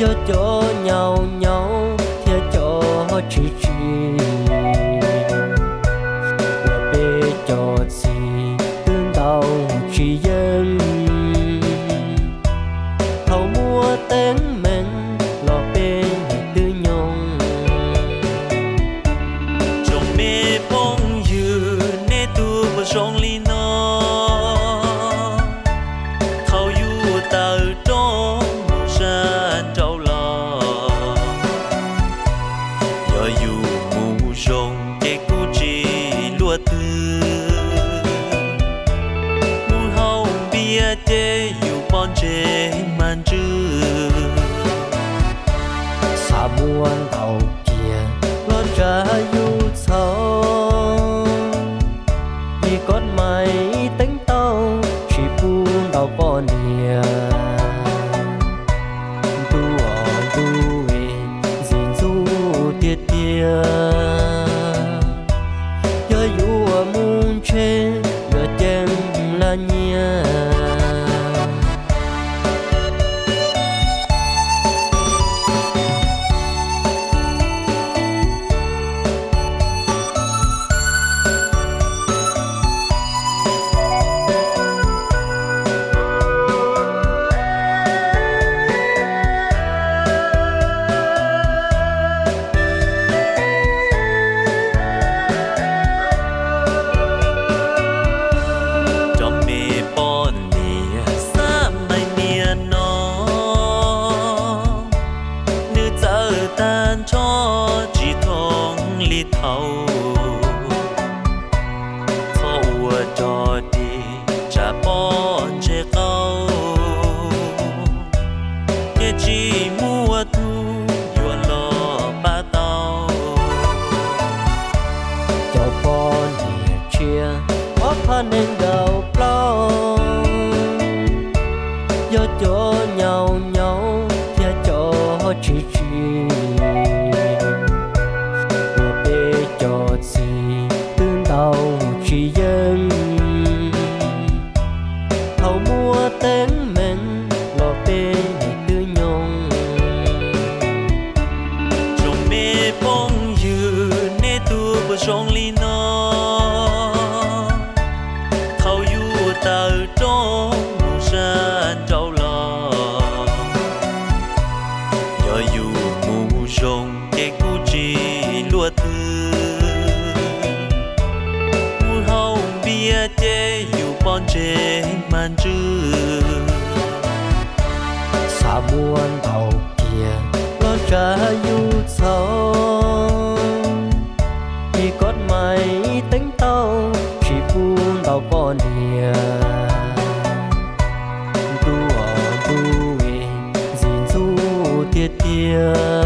Yog cov nyaum nyaum thiab cov tsis tsim, uas peb cov txiv twb ntaus tsis yeej. Thaum muaj teeb meem los peb twb nyoog. Tsoom me phooj ywg, nej tus puas zoo li no? Thaum yus tawm rooj mus sab nraud los, yog yus mus zoo ces kuj tsis luaj twg. Mus haus npias ces yus pom ntsej mas ntswg. Xav muab ntaus kiag los tsa yus txhaum, vim koj mais teeb tau tsis pub ntaus poj niam. Ntuj os ntuj, ntxim ntxub tiag tiag. Yog yuav mus ntshe yuav ceeb laj nyiaj. Cov me poj niam xab mais niaj no, nws txawj tag nrho tsis thooj li thaud. Txhob ua rog dig tsam pob ntseg qaug, ces tsis muaj tus yuav los pab tau. Cov poj niam tshiab ob phav nees nkaum plaub, yog cov nyaum nyaum thiab cov tsis tsim, uas peb cov txiv twb ntaus tsis yeej. Thaum muaj teeb meem los peb twb nyoog. Tsoom me phooj ywg, nej tus puas zoo li no? Thaum yus tawm rooj mus sab nraud los, yog yus mus zoo ces kuj tsis luaj twg. Mus haus npias ces yus pom ntsej mas ntswg. Xav muab ntaus kiag los tsa yus txhaum, vim koj mais teeb tau tsis pub ntaus poj niam. Ntuj os ntuj, ntxim ntxub tiag tiag.